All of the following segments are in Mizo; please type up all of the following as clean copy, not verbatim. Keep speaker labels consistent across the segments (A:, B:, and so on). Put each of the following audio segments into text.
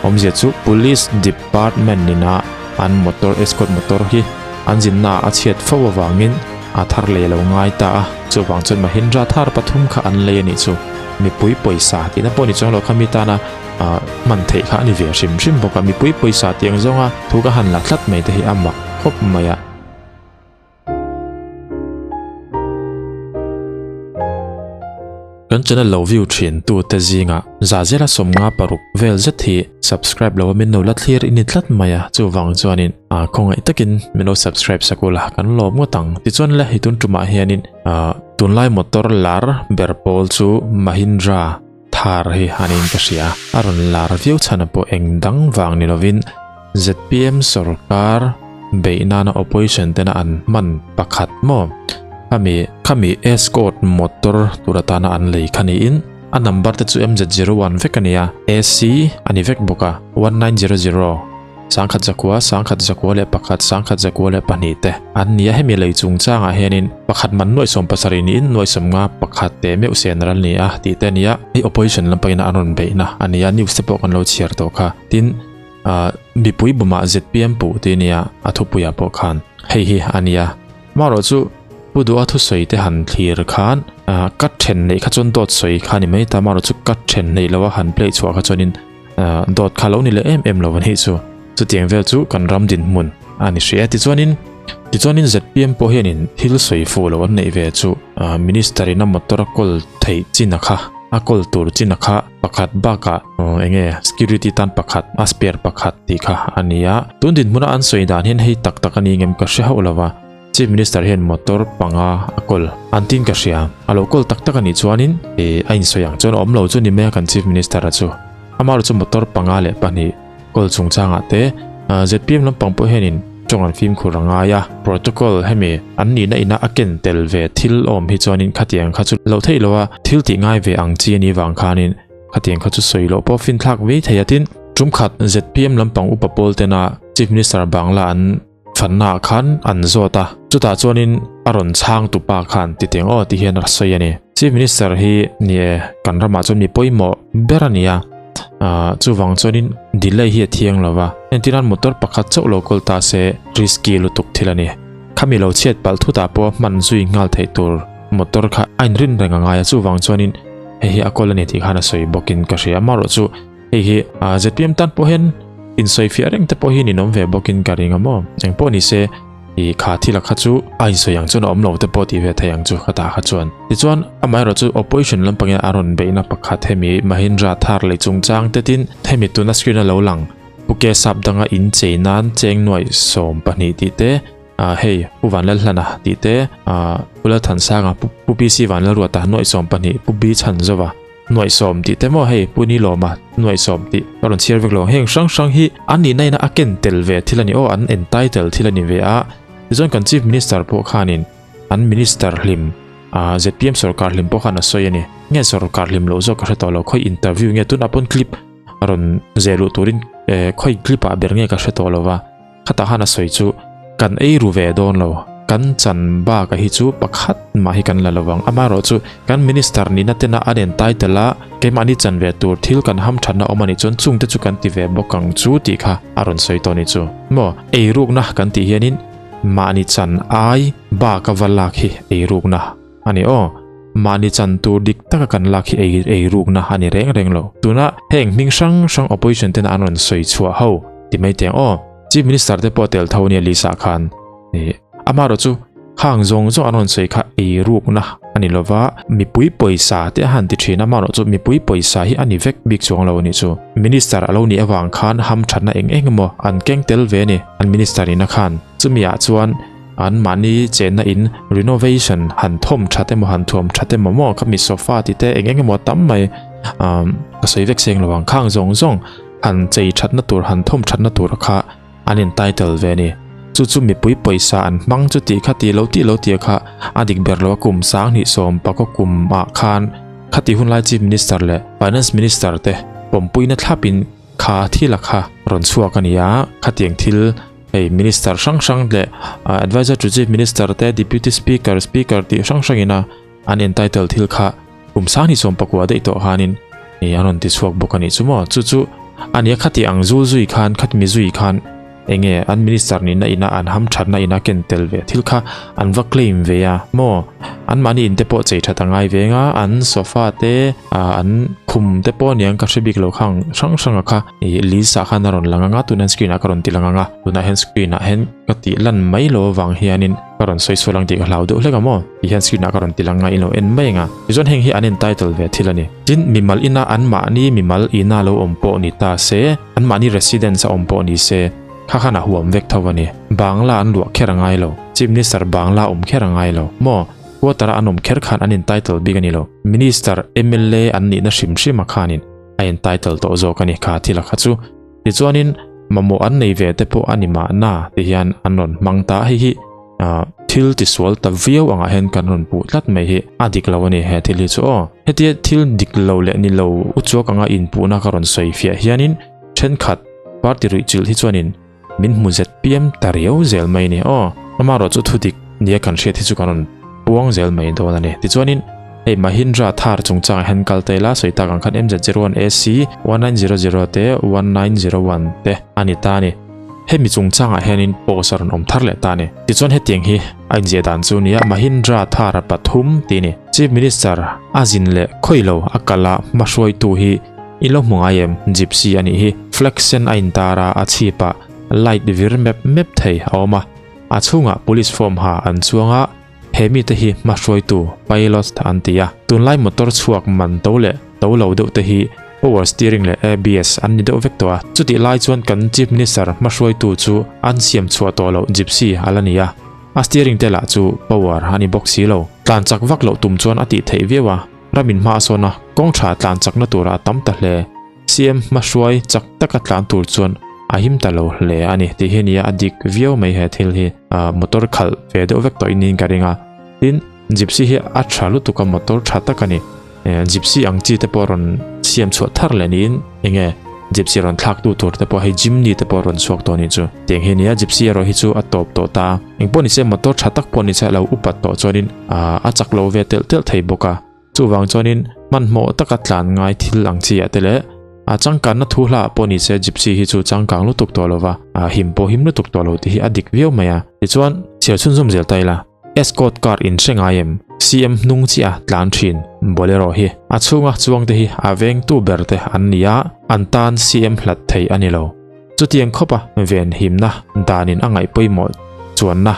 A: Awmzia chu Police Department ina an motor escort motor hi an zinna ah a chhiat fo avangin a thar lei a lo ngai ta a, chuvang chuan Mahindra Thar pathum kha an lei a nih chu. Mipui pawisa tihna pawh ni chuang lo kha mi tana hman theih kha a ni ve hrim hrim bawk a, mipui pawisa tih ang zawnga thu ka han la tlat mai te hi a mak khawp mai a. Kan channel lo view thin tu te zingah za zela 56 vel zet hi subscribe lo a min lo la thlir i ni tlat mai a, chuvang chuanin a khawngaih takin min lo subscribe sak ula kan lawm ngawt ang. Tichuan le hi tun tumah hianin tunlai motor lar ber pawl chu Mahindra Thar hi a niin ka hria. A rawn lar viau chhan a pawh eng dang vang ni lovin zpm sorkar beih nana opposition tena an hman pakhat maw? Khami khami Escort motor tur atana an lei kha niin a number te chu MZ01 vek a nia, AC a ni vek bawk a, 1900. Sangkhat zakua, sangkhat zakua leh pakhat, sangkhat zakua leh pahnih te an ni a. Hemi lei chungchangah hianin pakhat man nuaih 70 niin nuaih 50 pakhat teh meuh sen ral ni a tih te a ni a. Hei opposition lampangin an rawn beihna a ni a, news te pawh kan lo chhiar tawh kha. Tin, ah mipui bumah zpm puh tih a ni a, a thupuiah pawh khan hei hi a ni a. Amaherawh chu Pu Duha thusawi te han thlir khan ah cut then neih kha chuan dawt sawi kha a ni mai ta, amaherawh chu cut then neih loha han play chhuah kha chuanin dawt kha lo ni leh em em lo a nih chu. Chutiang vel chu kan ram dinhmun a ni hria. Tichuanin tichuanin zpm pawh hianin thil sawi fuh loh an neih ve chu minister in a motor a kawl theih chin a kha a kawl tur chin a kha pakhat bakah eng nge security tan pakhat a spare pakhat tih kha a ni a. Tun dinhmuna an sawi dan hian hei tak tak a ni ngem ka hre hauh lo va. Chief Minister hian motor panga a kawl an tin ka hria. A lo kawl tak tak a nih chuanin ih a insawi ang chuan a awm lo chu ni mai a kan Chief Minister a chu. Amaherawhchu chu motor panga leh pahnih kawl chungchangah te zpm lampang pawh hianin tawng an fimkhur a ngai a. Protocol hemi an nihna ina a ken tel ve thil awm hi chuanin khatiang kha chu loh theih loh a, thil tih ngai ve ang chi a nih vang khanin khatiang kha chu sawi loh pawh finthlak vei thei a tin. Tumkhat zpm lampang upa pawl tena Chief Minister Bangla an Fanna ah khan an zawt a, chutah chuanin a rawn chhang tu pa khan ti teng aw ti hian a sawi a ni. Chief Minister hi ni e, kan ramah chuan mi pawimawh ber a ni a, ah chuvang chuanin delay hi a thiang lo va, entirnan motor pakhat chauh lo kawl ta se risky lutuk thil a ni. Khami lo chhiat palh thutah pawh hman zui nghal theih tur motor kha a inrin reng a ngai a, chuvang chuanin hei hi a kawl a ni tih khan a sawi bawkin ka hria. Amaherawhchu Hei hi zpm tan pawh hian insawifiah reng te pawh hi ninawm ve bawkin ka ring a maw. Eng pawh ni se i kha thil a kha chu a insawi ang chuan a awm lo te pawh tih ve thei ang chu ka tah kha chuan. Tichuan amaherawh chu opposition lampangin a rawn beihna pakhat hemi Mahindra Thar lei chungchang te tin hemi tuna screen a lo lang Pu Ke Sap danga in chei nan cheng nuaih 12 tih te hei Pu Vanlalhlana tih te Pu Lalthansanga Pu PC Vanlalruata nuaih 12 Pu B Chhanzova Nuaih 10 tih te maw hei Pu Nilawma nuaih 10 tih ka rawn chhiar vek lo ang. Heng hrang hrang hi an nihna ina a ken tel ve thil a ni aw, an entitle thil a ni ve a. Tichuan kan Chief Minister pawh khanin an Minister hlim ah zpm sorkar hlim pawh khan a sawi a ni. Nge sorkar hlim loh zawk ka hre tawh lo, khawi interview nge tunah pawn clip a rawn zeh luh turin eh khawi clip ah ber nge ka hre tawh lo va. Khatah khan a sawi chu, Kan ei ru ve dawn lo, kan chan baka hi chu pakhat mah hi kan la lo vang. Amaherawh chu kan Minister nihna tena an en title a, keimahni chan ve tur thil kan ham thatna awm a nih chuan chungte chu kan ti ve bawk ang chu tih kha a rawn sawi tawh a ni chu. Maw, ei rukna kan tih hianin mahni chan ai baka va lak hi ei rukna a ni aw. Mahni chan tur dik taka kan lak hi ei ei rukna a ni reng reng lo. Tuna heng hming hrang hrang opposition tena an rawn sawi chhuah ho ti mai teng aw. Chief Minister te pawh tel tho nia Lisa khan ih amaherawh chu khang zawng zawng an rawn sawi kha ei rukna a ni lova mipui pawisa te a han ti thin a amaherawh chu mipui pawisa hi a ni vek bik chuang lo a nih chu. Minister a lo nih avang khan hamthatna eng eng emaw an keng tel ve a ni an minister ina khan. Chumi ah chuan an mahni chenna in renovation han thawm that emaw han thuam that emaw maw khami sofa tih te eng eng emaw tam mai ah ka sawi vek seng lo ang khang zawng zawng han chei thatna tur han thawm thatna tur kha an in title ve a ni. Chu chu mipui pawisa an hmang chu tih kha tih lo tih lo tih kha a dik ber lo a kum 20 10 kum ah khan khati hunlai chief minister leh finance minister te pawmpuina thlapin kha thil a kha rawn chhuak a ni a, khatiang thil hei minister hrang hrang leh adviser to chief minister te deputy speaker speaker tih hrang hrang ina an entitle thil kha kum 20 10 daih tawh khanin an rawn ti chhuak bawk a nih chu maw chu chu. Ania khati ang zul zui khan khat mi zui khan enge an minister nihna ina an hamthatna ina ken tel ve thil kha an va claim ve a maw an mahni in te pawh chei that a ngai ve anga an sofa te ah an khum te pawh aniang ka hre bik lo khang hrang hrang a kha ih list ah khan a rawn lang anga tunah hian screen ah ka rawn ti lang anga tunah hian screen ah hian ka tih lan mai lo avang hianin ka rawn sawi sual ang tih ka hlau deuh hlek a maw ti hian screen ah ka rawn ti lang a in lo en mai anga tichuan heng hi an entitle ve thil a ni tin mimal ina an mahni mimal ina lo awm pawh ni ta se Anmahni residence a awm pawh ni se, kha khan a huam vek tho a ni. Bangla an luah kher a ngai lo. Chief Minister Bangla awm kher a ngai lo. Maw? Quarter a an awm kher khan an entitle bik a ni lo. Minister, mla an nihna hrim hrim a khanin a entitle tawh zawk a ni kha thil a kha chu. Tichuanin mamawh an nei ve te pawh a ni mahna ti hian an rawn hmang ta a, hei hi thil tisual ta viau angah hian kan rawn puh tlat mai hi a dik lo a ni he thil hi chu aw. Hetia thil dik lo leh ni lo uchuak anga inpuhna ka rawn sawi fiah hianin thenkhat party ruih chilh hi chuanin min hmu zet piam ta riau zel mai a ni aw. Amaherawh chu thu dik nia kan hriat hi chu kan rawn puang zel mai dawn a ni. Tichuanin hei Mahindra Thar chungchangah hian kal ta ila sawi tak ang khan MZ01 AC 1900 te 1901 te a ni ta a ni. Hemi chungchangah hianin post a rawn awm thar leh ta a ni. Tichuan hetiang hi a inziah dan chu nia Mahindra Thar pathum tih a ni. Chief Minister a zin leh khawi lo a kal a hmahruaitu hi i lo hmu ngai em? Gypsy a nih hi. Flag sen a intar a, a chhipah light vir mep mep thei a awm a. A chhungah police form ha an chuang a, He mite hi hmahruaitu, pilot, an ti a. Tunlai motor chhuak man to leh to lo deuh te hi power steering leh ABS an ni deuh vek tawh a. Chutih lai chuan kan Chief Minister hmahruaitu chu an siam chhuah tawh loh Gypsy a la ni a. A steering te lah chu power a ni bawk si lo. Tlan chak vak loh tum chuan a tih theih viau a. Ramin hma a sawn a, kawng tha tlan chakna tura a tam ta hle. CM hmahruai chak taka tlan tur chuan a him ta lo hle a ni tih hi nia a dik viau mai he thil hi motor khalh ve deuh vek tawh in niin ka ring a tin gypsy hi a tha lutuk a motor tha tak a ni gypsy ang chi te pawh rawn siam chhuah thar leh niin enge gypsy rawn thlak tu tur te pawh hei jimny te pawh rawn chhuak tawh a nih chu tiang hi nia gypsy erawh hi chu a tawp tawh ta engpawh nise motor tha tak pawh nise a lo upat tawh chuanin a chak lo ve telh telh thei bawk a. Chuvang chuanin hmanhmawh taka tlan ngai thil ang chi ah te leh a changkanna thu hla ah pawh ni se Gypsy hi chu changkang lutuk tawh lova, a him pawh him lutuk tawh lo tih hi a dik viau mai a. Tichuan, chhiar chhunzawm zel ta ila, Escort car in hre ngai em? CM hnung chiah a tlan thin Bolero hi a chhunga chuang te hi a vengtu ber te an ni a, an tan CM hlat thei a ni lo. Chutiang khawpa venhimna danin a ngaih pawimawh chuanna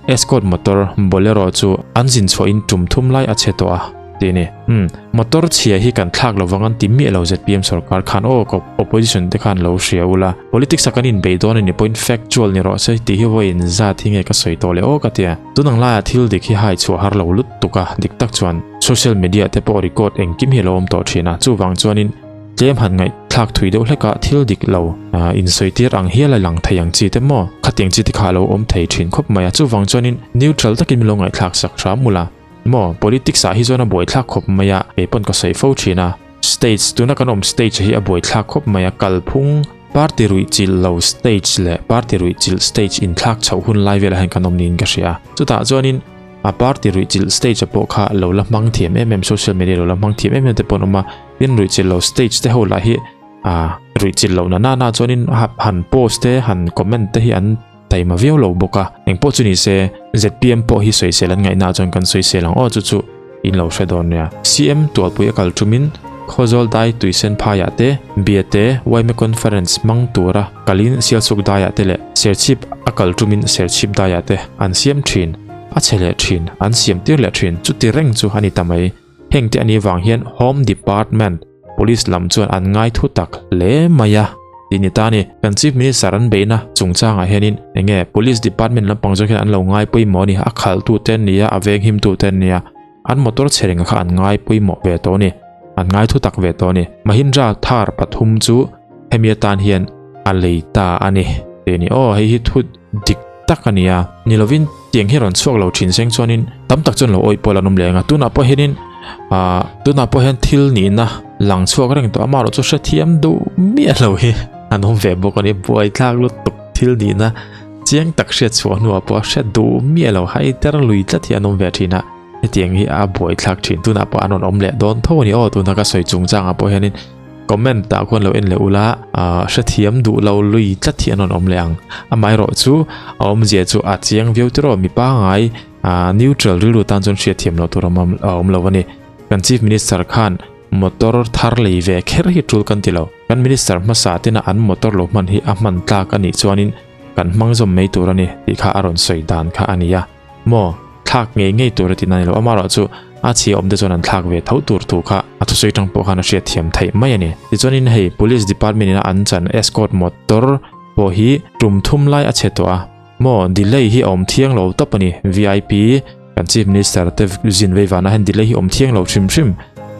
A: Escort motor Bolero chu an zin chhuahin tum thum lai a chhe tawh a, tih a ni. Umm, motor chhia hi kan thlak lovang an ti miah lo zpm sorkar khan aw ka opposition te khan lo hria ula. Politics a kan inbeih dawn a ni pawhin factual ni rawh se tih hi vawiin zat hi nge ka sawi tawh le aw ka tia. Tun ang laiah thil dik hi hai chhuah har lo lutuk a, dik tak chuan social media te pawh record engkim hi a lo awm tawh thin a, chuvang chuanin Tlem han ngaihthlak thui deuh hlek a, thil dik lo insawi tir ang hial a lang thei ang chi te maw? Khatiang chi te kha a lo awm thei thin khawp mai a, chuvang chuanin neutral takin min lo ngaihthlak sak hram ula maw? Politics ah hi chuan a buaithlak khawp mai a, kei pawn ka sawi fo thin a, stage, tuna kan awm stage hi a buaithlak khawp mai a, kalphung party ruih chilh lo stage leh party ruih chilh stage inthlak chhoh hun lai velah hian kan awm niin ka hria a, chutah chuanin a party ruih chilh stage ah pawh kha lo la hmang thiam em em, social media lo la hmang thiam em em te pawh an awm a. Tin ruih chilh lo stage te ho lah hi ah ruih chilh loh na nana chuanin han post te han comment te hi an taima viau lo bawk a engpawh chu ni se zpm pawh hi sawisel an ngaihna ah chuan kan sawisel ang aw chu chu in lo hre dawn nia. CM Tualpui a kal tumin Khawzawl dai Tuisen phaiah te Biate yma Conference hmang tura kalin Sialsuk daiah te leh Serchhip a kal tumin Serchhip daiah te an siam thin a chhe leh thin an siam tir leh thin chuti reng chu a ni ta mai. Heng te anih vang hian Home Department Police lam chuan an ngai thu tak hle mai a tih ni ta a ni. Kan Chief Minister an beihna chungchangah hianin enge Police Department lampang zawk hian an lo ngai pawimawh a ni, a khalhtu te an ni a, a venghimtu te an ni a, an motor chhe renga kha an ngai pawimawh ve tawh a ni, an ngai thu tak ve tawh a ni. Mahindra Thar pathum chu hemi atan hian a lei ta a ni tih a ni. Aw hei hi thu dik tak a ni a, ni lovin tiang hi rawn chhuak lo thin seng chuanin tam tak chuan lo awih pawh la an awm leh ang a, tunah pawh hianin ah tunah pawh hian thil nihna lang chhuak reng tawh amaherawh chu hrethiam duh miah lo hi an awm ve bawk a ni, buaithlak lutuk thil nihna chiang tak hriat chhuah hnuah pawh a hre duh miah lo hai ter lui tlat hi an awm ve thin a, hetiang hi a buaithlak thin tunah pawh an rawn awm leh dawn tho a ni aw tuna ka sawi chungchangah pawh hianin. Comment ah khuan lo en leh ula, hrethiam duh lo lui tlat hi an rawn awm leh ang. Amaherawhchu a awmzia chu a chiang viau tiraw mi pangngai neutral rilru tan chuan hriatthiam loh tur a awm lo a ni. Kan Chief Minister khan motor thar lei ve kher hi tul kan ti lo. Kan Minister hmasa tena an motor lo hman hi a hman tlak a nih chuanin kan hmang zawm mai tur a ni tih kha a rawn sawi dan kha a ni a. Maw? Thlak ngei ngei tur a ti na ni lo. Amaherawhchu a chhia awm te chuan an thlak ve tho tur thu kha a thusawi tang pawh khan a hriatthiam theih mai a ni. Tichuanin hei Police Department ina an chan escort motor pawh hi tum thum lai a chhe tawh a. Maw? Delay hi a awm thiang lo tawp a ni. Vip kan Chief Minister te zin vei vanah hian delay hi awm thiang lo hrim hrim.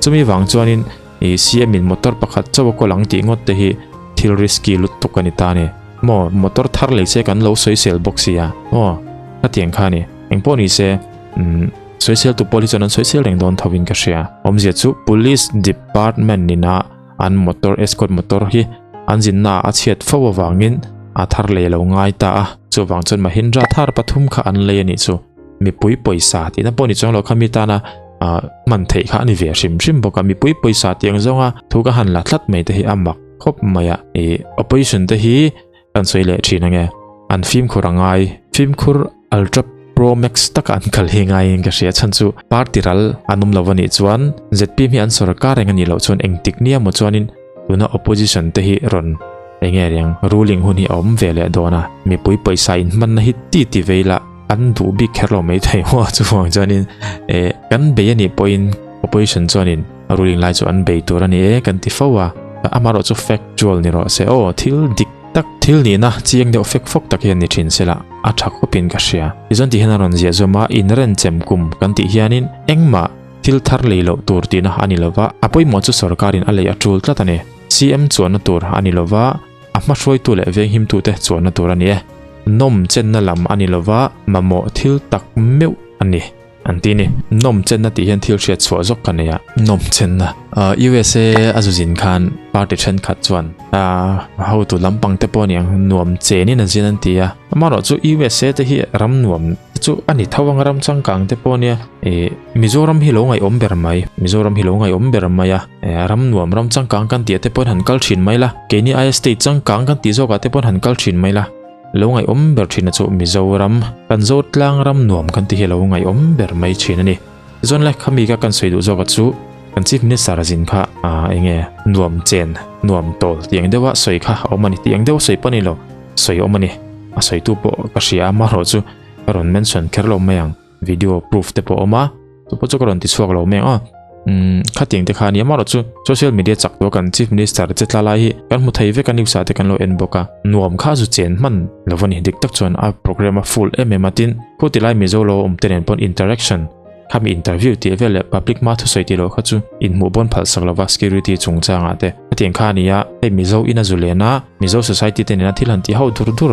A: Chumi vang chuanin ih CM in motor pakhat chauh a kawl ang tih ngawt te hi thil risky lutuk a ni ta a ni. Maw motor thar lei se kan lo sawisel bawk sia maw khatiang kha ni engpawh ni se umm sawisel tu pawl hi chuan an sawisel reng dawn tho in ka hria awmzia chu police department nina an motor escort motor hi an zinna ah a chhiat fo avangin a thar lei a lo ngai ta a chuvang chuan Mahindra thar pathum kha an lei a nih chu mipui pawisa tihna pawh ni chuang lo kha mi tana ah hman theih kha a ni ve hrim hrim bawk a mipui pawisa tiang zawnga thu ka han la tlat mai te hi a mak. Khawp mai a, ih opposition te hi kan sawi leh thin ange, an fimkhur a ngai, fimkhur ultra pro max taka an kal hi ngaiin ka hria chhan chu party ral an awm lo a nih chuan zpm hi an sorkar reng a nih loh chuan engtik nia maw chuanin tuna opposition te hi rawn enge riang ruling hun hi a awm ve leh dawn a, mipui pawisa inhmanna hi ti ti vei lah an duh bik kher lo mai thei maw chuvang chuanin eh kan bei a nih pawhin opposition chuanin Ruling lai chu an bei tur a ni e kan ti fo a, amaherawh chu factual ni rawh se aw, thil dik tak, thil nihna chiang deuh fek fawk tak hian ni thin sela a tha khawpin ka hria. Tichuan ti hian a rawn ziah zawm a, inrenchem kum kan tih hianin engmah thil thar lei loh tur tihna a ni lova, a pawimawh chu sorkarin a lei a tul tlat a ni. CM chuanna tur a ni lova, a hmahruaitu leh venghimtute chuanna tur a ni e. Nawm chenna lam a ni lova, mamawh thil tak meuh a ni. An ti ni. Nawm chenna tih hian thil hriat chhuah zawk ka nei a. Nawm chenna. USA a zu zin khan party thenkhat chuan hotu lampang te pawh aniang nuam chenin an zin an ti a. Amaherawh chu USA te hi ram nuam te chu a ni tho ang ram changkang te pawh ania. Ih Mizoram hi lo ngaihawm ber mai. Mizoram hi lo ngaihawm ber mai a. Ram nuam ram changkang kan tih ah te pawhin han kal thin mai la. Keini aia state changkang kan tih zawk ah te pawhin han kal thin mai la. Lo ngaihawm ber thin a chu Mizoram, kan Zotlang ram nuam kan ti hi lo ngaihawm ber mai thin a ni. Tichuan le, khami ka kan sawi duh zawk a chu kan Chief Minister zin kha eng nge nuam chen, nuam tawl tih ang deuha sawi kha a awm a ni. Tih ang deuh sawi pawh a ni lo, sawi a awm a ni. A sawitu pawh ka hria a, amaherawh chu ka rawn mention kher lo mai ang. Video proof te pawh a awm a, chu pawh chu ka rawn ti chhuak lo mai ang aw. Umm khatiang te kha a ni amaherawh chu social media chak tawh kan chief minister che tla lai hi kan hmu thei vek a news ah te kan lo en bawk a, nuam kha zu chen hman lo a ni dik tak chuan a program a full em em a tin khu ti lai Mizo lo awm te nen pawn interaction khami interview tih vel leh public hma thusawi tih loh kha chu inhmuh pawn phalh sak lova security chungchang ah te khatiang kha a ni a, hei Mizo in a zu len a Mizo society te nena thil han tih ho dur dur.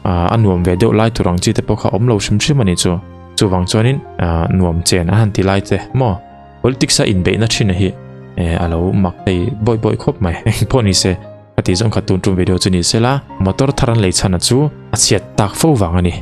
A: A nuam ve deuh lai tur ang chi te pawh kha awm lo hrim hrim a ni chu. Chuvang chuanin nuam chen a han ti lai che maw? Politics a inbeihna thin a hi a lo mak thei bawi bawi khawp mai. Engpawh ni se, ka tih zawng kha tun tum video chu ni sela, motor thar an lei chhan a chu a chhiat tak fo vang a ni.